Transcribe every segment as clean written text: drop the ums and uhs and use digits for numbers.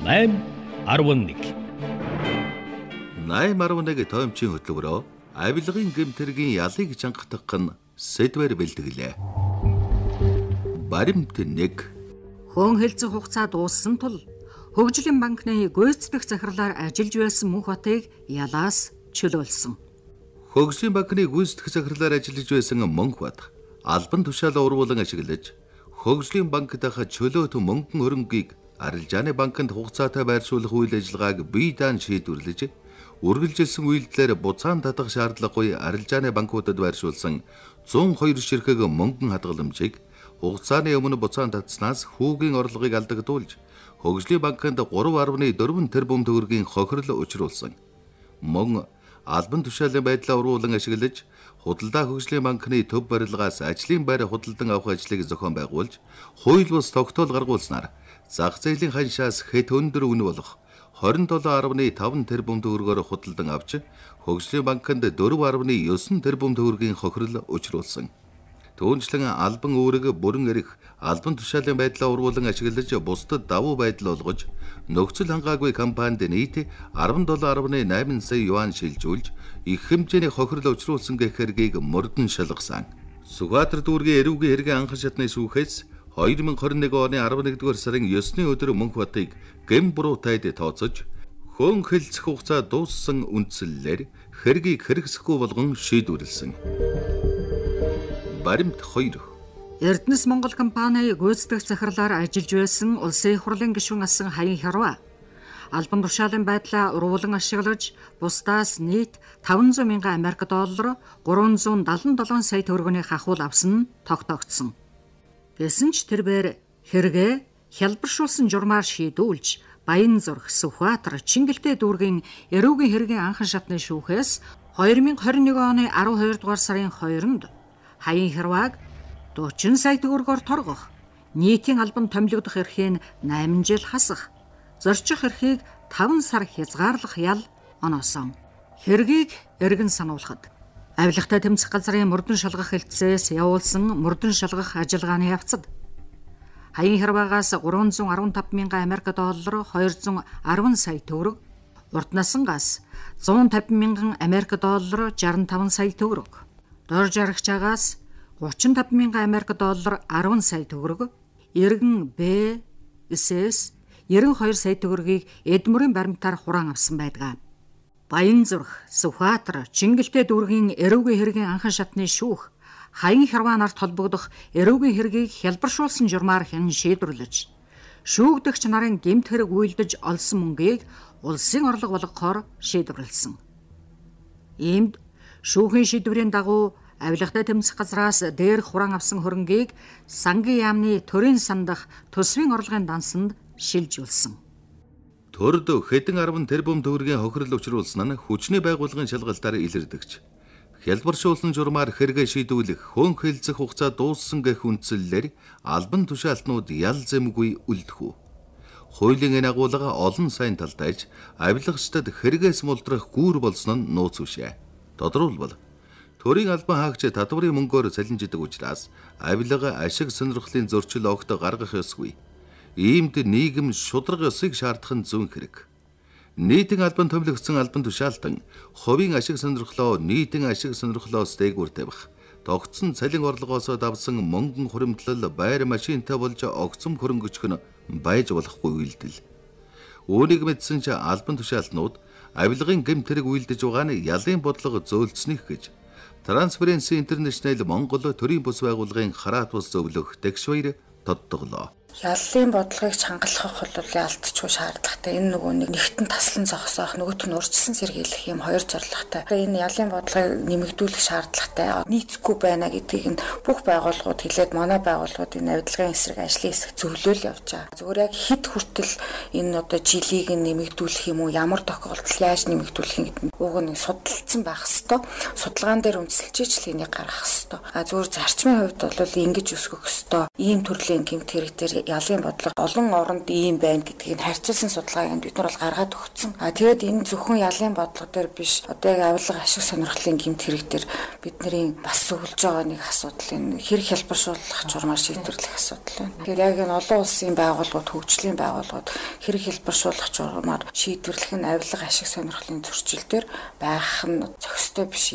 8 11. 8.11 тоомчин хөтөлбөрөө авилгын гэмтэргийн ялыг чангатгах нь сэдвэр бэлтгэлээ. Баримт 1. Хөөн хэлцэх хугацаа дууссан тул Хөгжлийн банкны гүйцэтгэх захирлаар ажиллаж байсан Мөнхбатыг ялаас чөлөөлсөн. Хөгжлийн банкны гүйцэтгэх захирлаар ажиллаж байсан Мөнхбат албан тушаалаа урвуулан ашиглаж Хөгжлийн банк дахь чөлөөт мөнгөн хөрөнгийг арилжааны банкнд хугацаатай байршуулах үйл ажиллагааг бие даан шийдвэрлэж үргэлжилсэн үйлдэлээр буцаан татах шаардлагагүй арилжааны банкудад байршуулсан 102 ширхэг мөнгөн хадгаламжийг хугацааны өмнө буцаан татснаас хүүгийн орлогыг алдагдуулж Хөгжлийн банкнд 3.4 тэрбум төгрөгийн хохирол учруулсан. Мөн албан тушаалын байдлаа урвуулан ашиглаж худалдаа хөгжлийн банкны төв барилгаас ажлын байр худалдан авах ажлыг зохион байгуулж хууль бус тогтоол гаргуулснаар зах зээлийн ханшаас хэт өндөр үнэ болох 27.5 тэрбум төгрөгөөр худалдан авч Хөгжлийн банкнд 4.9 тэрбум төгрөгийн хохирол учруулсан. Түүнчлэн албан үүрэг бүрэн эрх албан тушаалын байдлаа урвуулан ашиглаж бусдад давуу байдал олгож нөхцөл хангаагүй компанид нийт 17.8 сая юань шилжүүлж их хэмжээний хохирол учруулсан гэх хэргийг мөрдөн шалгасан. Сүхбаатар дүүргийн эрүүгийн хэргийн анхан шатны шүүхээс 2021 оны 11-р сарын 9-ны өдөр Мөнхбатыг гэм буруутайд тооцож хөөн хэлцэх хугацаа дууссан үндслэлээр хэргийг хэрэгсэхгүй болгон шийдвэрлэсэн. Баримт 2. Эрдэнэс Монгол компани гүйцэтгэх захирлаар ажиллаж байсан Улсын их хурлын гишүүн асан Хаян Хярва албан тушаалын байдлаа урвуулан ашиглаж бусдаас нийт 500 мянган Америк доллар 377 сая төгрөгийн хахуул авсан нь тогтоогдсон. Гэсэн ч тэрбээр хэрэгээ хялбаршуулсан журмаар шийдүүлж Баянзүрх, Сүхбаатар, Чингэлтэй дүүргийн эрүүгийн хэргийн анхан шатны шүүхээс 2021 оны 12 дугаар сарын 2-нд Хаян Хярвааг 40 сая төгрөгөөр торгох, нийтийн албанд томилогдох эрхийг 8 жил хасах, зорчих эрхийг 5 сар хязгаарлах ял оноосон. Хэргийг эргэн сануулхад авилгатай тэмцэх газрын мөрдөн шалгах хэлтсээс явуулсан мөрдөн шалгах ажиллагааны явцад Хаян Хярваагаас 315 мянган Америк доллар 210 сая төгрөг, урт насангаас 150 мянган Америк доллар 65 сая төгрөг, Дор жаргачаагаас 35 мянган Америк доллар 10 сая төгрөг, иргэн Б СС 92 сая төгрөгийг эд мөрийн баримтаар хураан авсан байдаг. Баянзүрх, Сүхбаатар, Чингэлтэй дүүргийн эрүүгийн хэргийн анхан шатны шүүх Хаян Хярваа нарт холбогдох эрүүгийн хэргийг хялбаршуулсан журмаар хянан шийдвэрлэж шүүгдэгч нарын гэмт хэрэг үйлдэж олсон мөнгийг улсын орлого болгохоор шийдвэрлэсэн. Иймд шүүхийн шийдвэрийн дагуу авилгатай тэмцэх газраас дээрх хураан авсан хөрөнгийг сангийн яамны төрийн сандах төсвийн орлогын дансанд шилжүүлсэн. Төрд хэдэн 10 тэрбум төгрөгийн хохирол учруулсан нь хүчний байгууллагын шалгалтаар илэрдэгч. Хялбаршуулсан журмаар хэрэгээ шийдвүлэх хөөн хэлцэх хугацаа дууссан гэх үндслэлээр албан тушаалтнууд ял зэмгүй үлдэх үү. Хуулийн энэ агуулга олон сайн талдайж авилгачдад хэрэгээс мултрах гүүр болсон нь нууц бишээ. Тодорхойлбол төрийн албан хаагч татварын мөнгөөр цалинжидаг учраас авилга ашиг сонирхлын зөрчил огт гаргах ёсгүй. Иймд нийгэм шударга ёсыг шаардах нь зүүн хэрэг. Нийтэн албан томилогдсон албан тушаалтан хувийн ашиг сонирхлоо нийтэн ашиг сонирхлоос дээгүүр тавих, тогтсон цалин орлогоос давсан мөнгөн хуримтлал байр машинтай болж огцом хөрөнгөчх нь байж болохгүй үйлдэл. Үүнийг мэдсэн ч албан тушаалтнууд авилгын гэмт хэрэг үйлдэж байгаа нь ялын бодлого зөөлдснийх гэж Transparency International Монгол төрийн бус байгууллагын хараат бус зөвлөх Тэгшваяр тодтоглоо. Яллын бодлогыг чангалах бол ялтчгүй шаардлагатай. Энэ нөгөө нэг нэгтэн таслан зогсоох, нөгөөх нь урьдчилан сэргийлэх юм хоёр зорилготой. Энэ яллын бодлогыг нэмэгдүүлэх шаардлагатай. Нийцэхгүй байна гэдгийг нь бүх байгууллагууд хэлээд манай байгууллагууд энэ авилгын эсрэг ажлын хэсэг зөвлөөл явж байгаа. Зүгээр яг хэд хүртэл энэ одоо жилийг нь нэмэгдүүлэх юм уу, ямар тохиолдолд яаж нэмэгдүүлэх юм гэдэг нь уг нь судалсан байх хэвээр. Судалгаан дээр үндэслэж л энийг гаргах хэвээр. А зүгээр зарчмын хувьд бол ингэж өсгөх хэвээр. Ийм төрлийн гэмт хэрэг дээр Ялын бодлого олон оронд ийм байна гэдгийг харьцуулсан судалгааг бид нар бол гаргаад өгсөн. А тэгээд энэ зөвхөн ялын бодлого дээр биш, одоо яг авилга ашиг сонирхлын гэмт хэрэг дээр бидний бас зөвлөж байгаа нэг асуудал энэ хэрэг хялбаршуулах журмаар шийдвэрлэх асуудал байна. Тэгэхээр яг энэ олон улсын байгууллагууд, хөгжлийн байгууллагууд хэрэг хялбаршуулах журмаар шийдвэрлэх нь авилга ашиг сонирхлын зөрчил дээр байх нь зохистой биш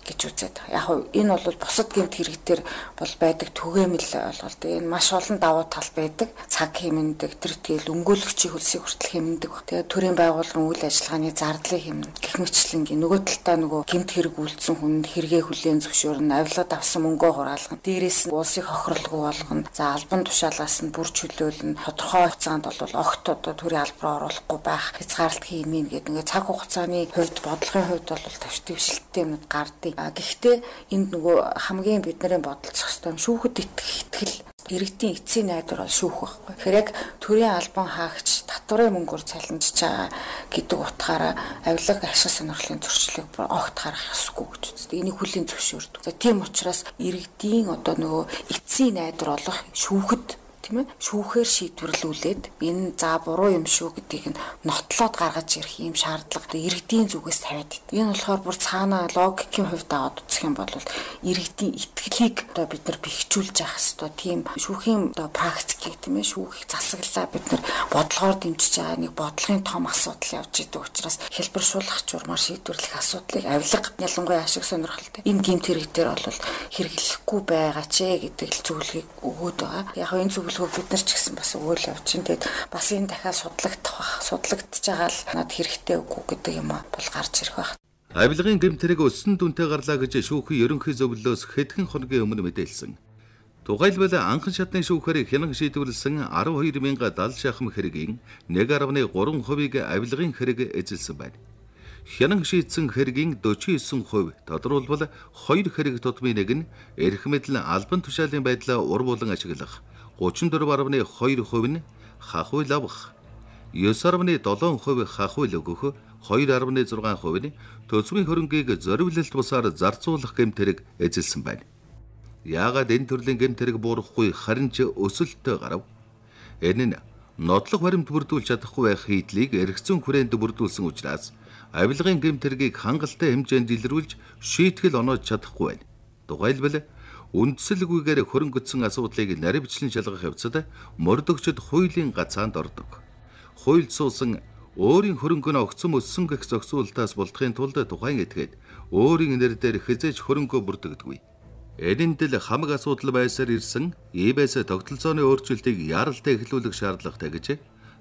гэж үзээд байгаа. Яг нь энэ бол бусад гэмт хэрэг дээр бол байдаг түгээмэл ойлголт. Энэ маш олон давуу тал байдаг. Цаг хэмнэдэг, тэр тэгэл өмгөөлөгчийн хөлсийг хүртэл хэмнэдэг. Тэгээд төрийн байгууллагын үйл ажиллагааны зардлыг хэмнэ. Гэх мэтчлэнгийн нөгөө талдаа нөгөө гэмт хэрэг үйлдсэн хүн хэрэгээ хүлээн зөвшөөрнө, авилгад авсан мөнгөө хураалгана. Дээрээс нь улсыг хохирлгүй болгоно. За албан тушаалаас нь бүр чөлөөлнө. Тодорхой хугацаанд бол огт одоо төрийн албаар оруулахгүй байх, хязгаарлалт хиймийн гэдэг ингээд цаг хугацааны хувьд, бодлогын хувьд бол твшилттэй юмнууд гардыг. Гэхдээ энд нөгөө хамгийн бидний бодолцох ёстой юм шүүхэд итгэх итгэл иргэдийн эцсийн найдвар бол шүүх байхгүй. Тэгэхээр яг төрийн албан хаагч татварын мөнгөөр цалинжиж байгаа гэдэг утгаараа авилга ашиг сонирхлын зөрчлийг огт харах ёсгүй гэж үздэг. Энийг хүлийн зөвшөөрдөг. За тийм учраас иргэдийн одоо нөгөө эцсийн найдвар болох шүүхэд, тийм ээ, шүүхээр шийдвэрлүүлээд энэ за буруу юм шүү гэдгийг нь нотлоод гаргаж ирэх ийм шаардлага иргэдийн зүгээс тавиад идэв. Энэ болохоор бүр цаанаа логикийн хувьд аваад үзэх юм бол иргэдийн итгэлийг одоо бид нар бэхжүүлж явах ёстой. Тийм шүүхийн одоо практикийг, тийм ээ, шүүхийг засаглалаа бид нар бодлогоор дэмжиж байгаа нэг бодлогын том асуудал явж идэг учраас хялбаршуулах журмаар шийдвэрлэх асуудлыг авилга, ялангуяа ашиг сонирхолтой энэ гэмт хэрэг дээр бол хэрэглэхгүй байгаа ч гэдэг л зөвлөгөөг өгөөд байгаа. Яг энэ зөвлөгөө бид нар ч гэсэн бас өгөөл явж чинь. Тэгээд бас энэ дахиад судлагдах бах. Судлагдчихж байгаа л над хэрэгтэй үгүй гэдэг юм бол гарч ирэх байх. Авилгын гэмт хэрэг өссөн дүнтэй гарлаа гэж шүүхийн ерөнхий зөвлөлөөс хэдхэн хоногийн өмнө мэдээлсэн. Тухайлбал анхан шатны шүүхээр хянан шийдвэрлсэн 12,070 шахам хэргийн 1.3%-ийг авилгын хэрэг эзэлсэн байна. Хянан шийдсэн хэргийн 49%, тодорхойлбол 2 хэрэг тутмын нэг нь эрх мэдэл албан тушаалын байдлаа урвуулан ашиглах, 34.2% нь хахуйл авах, 9.7% хахуйл өгөх, 2.6% нь төсвийн хөрөнгийг зориулалт бусаар зарцуулах гэмт хэрэг эзэлсэн байна. Яагаад энэ төрлийн гэмт хэрэг буурахгүй харин ч өсөлттэй гарав? Энэ нь нотлох баримт бүрдүүлж чадахгүй байх хийдлийг эрх зүйн хүрээнд бүрдүүлсэн учраас авилгын гэмт хэргийг хангалттай хэмжээнд илрүүлж шийтгэл оноож чадахгүй байна. Тухайлбал үндсэлгүйгээр хөрөнгөцсөн асуудлыг наривчлан шалгах явцад мордогчид хуулийн гацаанд ордог. Хуульд суусан өөрийн хөрөнгө нь огцом өссөн гэх зохицуултаас болдохын тулд тухайн этгээд өөрийн нэр дээр хэзээ ч хөрөнгөө бүрдэгдэггүй. Энэнд л хамаг асуудал байсаар ирсэн ИБС тогтолцооны өөрчлөлтийг яралтай эхлүүлэх шаардлагатай гэж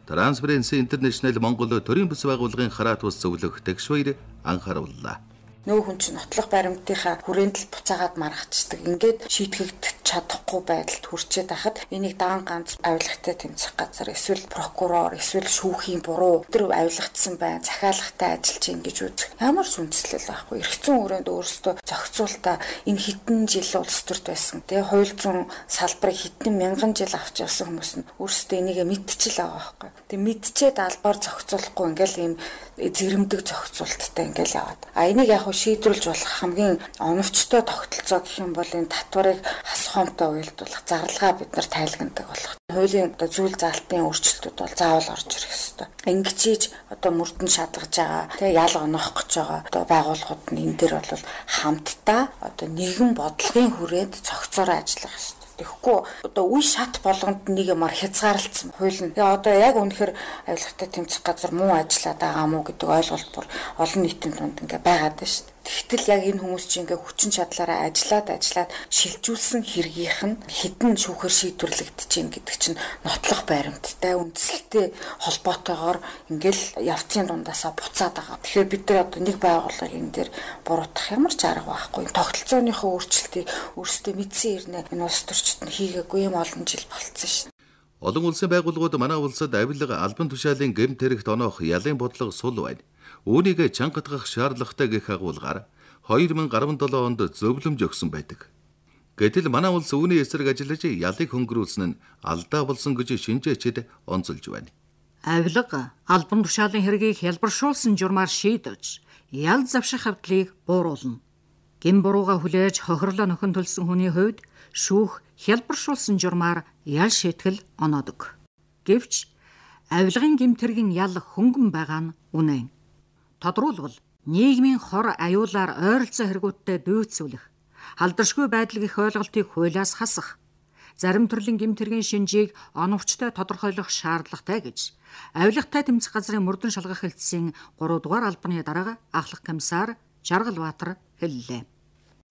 Transparency International Монгол төрийн бүс байгууллагын хараат ус зөвлөх Тэгшвэр анхаарууллаа. Нөгөө хүн чинь нотлох баримтынхаа хүрээнд л буцаагаад маргачдаг. Ингээд шийтгэгдэж чадахгүй байдалд хүрчээд байхад энийг даан ганц авилгатай тэмцэх газар эсвэл прокурор эсвэл шүүхийн буруу тэр авилгацсан байна, захиалгатай ажиллаж гин гэж үзэх ямар ч үндэслэл байхгүй. Эрх зүйн хүрээнд өөрсдөө зохицуултаа энэ хэдэн жил улс төрд байсан. Тэгээ хууль зүйн салбарыг хэдэн мянган жил авч явсан хүмүүс нь өөрсдөө энийгээ мэдчихэл байгаа байхгүй. Тэгээ мэдчихэд албаар зохицуулахгүй ингээл ийм зэрэмдэг зохицуулттай ингээл яваад. А энийг яг шийдвэрлэж болох хамгийн оновчтой тогтолцоо гэх юм бол энэ татварыг хас хомтой уялдуулах зарлага бид нар тайлгнадаг болох. Хуулийн одоо зүйл заалтын өөрчлөлтүүд бол заавал орж ирэх ёстой. Ингэчиж одоо мөрдөн шалгаж байгаа, тэгээ ял оноох гэж байгаа одоо байгууллагууд нь энэ дээр бол хамтдаа одоо нэгэн бодлогын хүрээнд цогцоороо ажиллах ёстой. Тэгэхгүй одоо үе шат болгонд нэг юмар хязгаарлалцсан хууль нь. Тэгээ одоо яг үнэхээр авилгатай тэмцэх газар муу ажиллаад байгаа мó гэдэг ойлголт бүр олон нийтийн дунд ингээ байгаад байна шүү дээ. Тэгтэл яг энэ хүмүүс чинь ингээ хүчин чадлаараа ажиллаад шилжүүлсэн хэргийнх нь хідэн шүүхээр шийдвэрлэгдэж гин гэдэг чинь нотлох баримттай үндсэлтэй холбоотойгоор ингээл явцын дундаасаа буцаад байгаа. Тэгэхээр бид нар одоо нэг байгууллага энэ дээр буруутгах ямар ч арга байхгүй. Тогтолцооныхоо өөрчлөлтийг өөрсдөө мэдсэн ирнэ энэ улс төрчид нь хийгээгүй юм олон жил болцсон шин. Олон улсын байгууллагууд манай улсад авилга албан тушаалын гэмт хэрэгт оноох ялын бодлого сул байна. Үүнийг чангатгах шаардлагатай гэх агуулгаар 2017 онд зөвлөмж өгсөн байдаг. Гэтэл манай улс үүний эсрэг ажиллаж ялыг хөнгөрүүлсэн нь алдаа болсон гэж шинжээчид онцолж байна. Авилга албан тушаалын хэргийг хялбаршуулсан журмаар шийдвэж ял завших авдлыг бууруулна. Гэм бурууга хүлээж хохирлоо нөхөн төлсөн хүний хувьд шүүх хялбаршуулсан журмаар ял шийтгэл оноодог. Гэвч авилгын гэмт хэргийн ял хөнгөн байгаа нь үнэн. Тодруулбал нийгмийн хор аюулаар ойролцоо хэрэгүүдтэй дүйцүүлэх, халдваршгүй байдал гэх ойлголтыг хуулиас хасах, зарим төрлийн гэмт хэргийн шинжийг оновчтой тодорхойлох шаардлагатай гэж авилгатай тэмцэх газрын мөрдөн шалгах хэлтсийн 3 дугаар албаны дарга ахлах комиссар Жаргалбаатар хэллээ.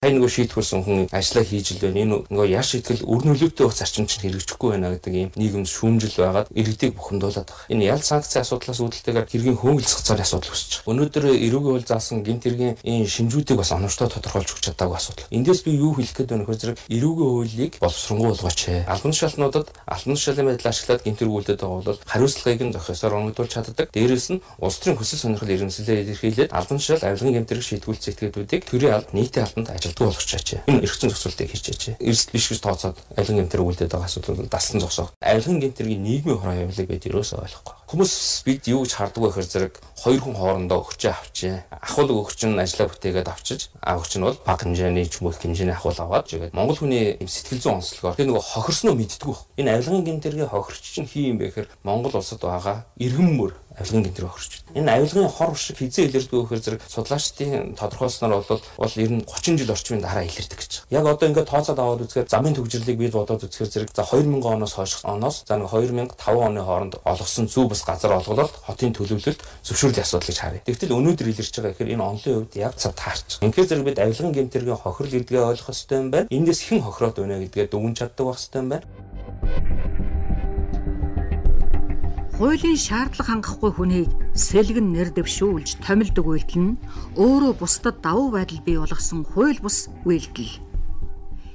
Хай нөгөө шийтгүүлсэн хүн ажлаа хийж л байна. Энэ нөгөө ял шийтгэл өр нөлөөтэй байх зарчим чинь хэрэгжихгүй байна гэдэг ийм нийгэмд шүүмжил байгаад иргэдийг бухимдуулаад байгаа. Энэ ял санкцийн асуудлаас үүдэлтэйгээр хэргийн хөнгөлцөх цаар асуудал үүсэж байгаа. Өнөөдөр эрүүгийн хууль заасан гэмт хэргийн энэ шинжүүдийг бас оновчтой тодорхойлж өгч чадаагүй асуудал. Эндээс би юу хэлэх гээд байна гэхээр зэрэг эрүүгийн хуулийг боловсронгуй болгооч. Албан тушаалтнуудад албан тушаалын байдлаа ашиглаад гэмт хэрэг үйлдээд байгаа бол хариуцлагыг нь зохиосоор онгодуулж чаддаг. Дээрээс нь улс төрийн хүсэл сонирхол иргэншилээ илэрхийлээд албан тушаал авилгын гэмт хэрэг шийтгүүлэх этгээдүүдийг төрийн алба нийтийн албанд ажил болгочаач. Энэ эрх зүйн зохицуултыг хийчихээч. Эрсдэл биш гэж тооцоод авилгын гэмт хэрэг үлдээд байгаа асуудал бол даслан зогсоох. Авилгын гэмт хэргийн нийгмийн хорон явдлыг бид ерөөсөө ойлгохгүй. Хүмүүс бид юу гэж харддаг вэ гэхээр зэрэг хоёр хүн хоорондоо өгчөө авчээ. Ахуулаг өгч нь ажлаа бүтээгээд авчиж, авагч нь бол бага хэмжээний ч юм уу их хэмжээний ахуул аваад жигээд Монгол хүний сэтгэл зүйн онцлогоор тэр нөгөө хохирсноо мэддэггүй байх. Энэ авилгын гэмт хэргийн хохирч чинь хий юм бэ гэхээр Монгол улсад байгаа иргэн мөр авилгын гэмт хэрэг хохирч. Энэ авилгын хор шиг хизээ илэрдэг вэ гэхээр зэрэг судлаачдын тодорхойлсноор бол ер нь 30 жил орчмын дараа илэрдэг гэж. Яг одоо ингээд тооцоод аваад үзэхээр замын төгжрлийг бид бодоод үзэхээр зэрэг за 2000 оноос хойш оноос за нэг 2005 оны хооронд олгосон зүү бус газар олголт хотын төлөвлөлт зөвшөөрлийн асуудал гэж харъя. Тэгтэл өнөөдөр илэрч байгаа гэхээр энэ онлын хувьд яг цав таарч. Үнэхээр зэрэг бид авилгын гэмт хэргийн хохирол гэдгээ ойлгох ёстой юм байна. Эндээс хэн хохироод байна гэдгээ дүгнж чаддаг байх ёстой юм байна. Хуулийн шаардлага хангахгүй хүнийг сэлгэн нэр дэвшүүлж томилдог үйлдэл нь өөрөө бусдад давуу байдал бий болгосон хууль бус үйлдэл.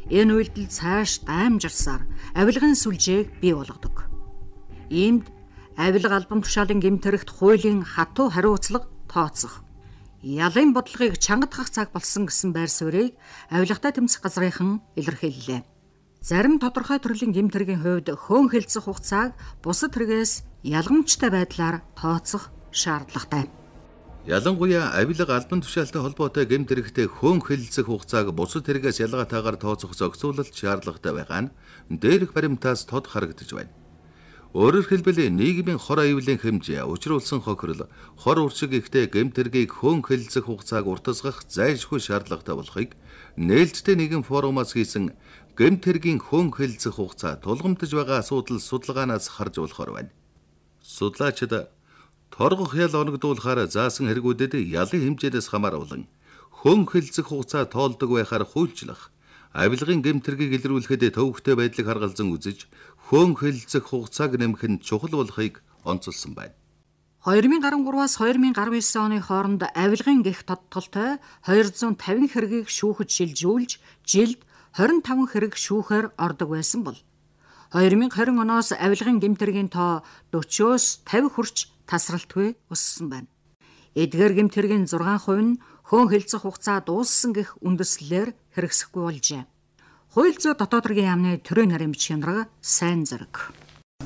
Энэ үйлдэл цааш даймжирсаар авилгын сүлжээг бий болгодог. Иймд авилга албан тушаалын гэмт хэрэгт хуулийн хатуу хариуцлага тооцох, ялын бодлогыг чангатгах цаг болсон гэсэн байр суурийг авилгатай тэмцэх газрынхан илэрхийллээ. Зарим тодорхой төрлийн гэмт хэргийн хувьд хөөн хэлцэх хугацааг бусад хэрэгээс ялгамжтай байдлаар тооцох шаардлагатай. Ялангуяа авилга албан тушаалтай холбоотой гэмт хэрэгтээ хөөн хэлцэх хугацааг бусад хэрэгээс ялгаатайгаар тооцох зохицуулалт шаардлагатай байгаа нь дээрх баримтаас тод харагдаж байна. Өөрөөр хэлбэл нийгмийн хор аюулын хэмжээ, учруулсан хохирол, хор уршиг ихтэй гэмт хэргийг хөөн хэлцэх хугацааг уртасгах зайлшгүй шаардлагатай болохыг нээлттэй нийгэм форумаас хийсэн гэмт хэргийн хөөн хэлцэх хугацаа тулгамдж байгаа асуудал судалгаанаас харж болохоор байна. Судлаачид торгох ял оногдуулахаар заасан хэрэгүүдэд ялын хэмжээнээс хамааруулан хөөн хэлцэх хугацаа тоолдог байхаар хуульчлах, авилгын гэмт хэргийг илрүүлэхэд төвөгтэй байдлыг харгалзан үзэж хөөн хэлцэх хугацааг нэмэх нь чухал болохыг онцолсон байна. 2013-аас 2019 оны хооронд авилгын гэх тодтолтой 250 хэргийг шүүхэд шилжүүлж жилд 25 хэрэг шүүхээр ордог байсан бол 2020 оноос авилгын гэмт хэргийн тоо 40-оос 50 хүрч тасралтгүй өссөн байна. Эдгээр гэмт хэргийн 6% нь хөөн хэлцэх хугацаа дууссан гэх үндэслэлээр хэрэгсэхгүй болжээ. Хууль зүйн дотоод хэргийн яамны төрийн нарийн бичгийн дарга сайн зэрэг.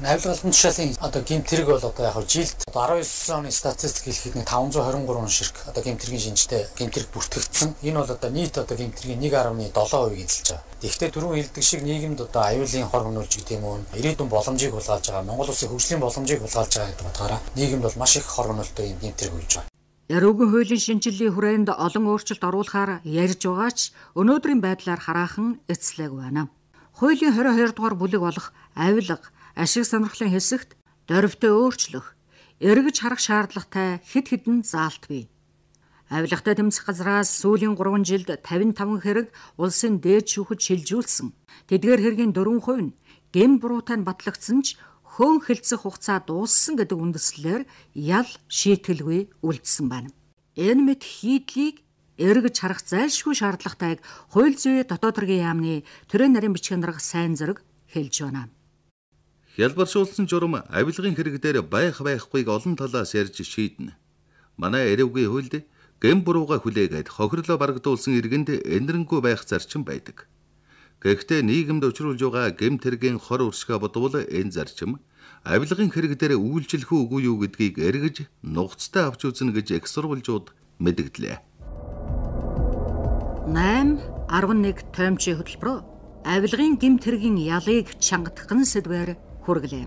Авилга албан тушаалын одоо гэмт хэрэг бол одоо яг жилд 19 оны статистик хэлэхэд нэг 523 ширхэг одоо гэмт хэргийн шинжтэй гэмт хэрэг бүртгэгдсэн. Энэ бол одоо нийт одоо гэмт хэргийн 1.7% эзэлж байгаа. Тэгэхдээ түрүүн хэлдэг шиг нийгэмд одоо аюулын хор хөнөөлж гэдэг юм уу, ирээдүйн боломжийг хулгайлж байгаа, Монгол улсын хөгжлийн боломжийг хулгайлж байгаа гэдэг утгаараа нийгэмд бол маш их хор хөнөөлтөй юм гэмт хэрэг үеж байгаа. Эрүүгийн хуулийн шинжиллийн хүрээнд олон өөрчлөлт оруулахаар ярьж байгаа ч өнөөдрийн байдлаар хараахан эцлээг байна. Хуулийн 22 дугаар бүлэг болох авилга, ашиг сонирхлын хэсэгт дөрвтэй өөрчлөх, эргэж харах шаардлагатай хэд хэдэн заалт бий. Авилгатай тэмцэх газраас сүүлийн 3 жилд 55 хэрэг улсын дээд шүүхэд шилжүүлсэн. Тэдгээр хэргийн 4% нь гэм буруутай нь батлагдсан ч хөөн хэлцэх хугацаа дууссан гэдэг үндэслэлээр ял шийтгэлгүй үлдсэн байна. Энэ мэт хийдлийг эргэж харах зайлшгүй шаардлагатайг хууль зүйн дотоод хэргийн яамны төрийн нарийн бичгийн дарга сайн зэрэг хэлж байна. Хялбаршуулсан журам авилгын хэрэг дээр байх байхгүйг олон талаас ярьж шийднэ. Манай эрүүгийн хуульд гэм бурууга хүлээгээд хохирлоо барагдуулсан иргэнд энэрэнгүй байх зарчим байдаг. Гэхдээ нийгэмд учруулж байгаа гэмт хэргийн хор уршгаа бодвол энэ зарчим авилгын хэрэг дээр үйлчлэх үгүй юу гэдгийг эргэж нухацтай авч үзнэ гэж их сурвалжууд мэдэгдлээ. 8.11 тоймчийн хөтөлбөр. авилгын гэмт хэргийн ялыг чангатгах сэдвээр хүргэлээ.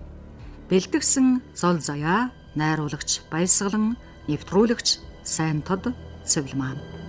Бэлтгэсэн Зол Заяа, найруулагч Баясгалан, нэвтрүүлэгч Сайн Тод Цэвлмаа.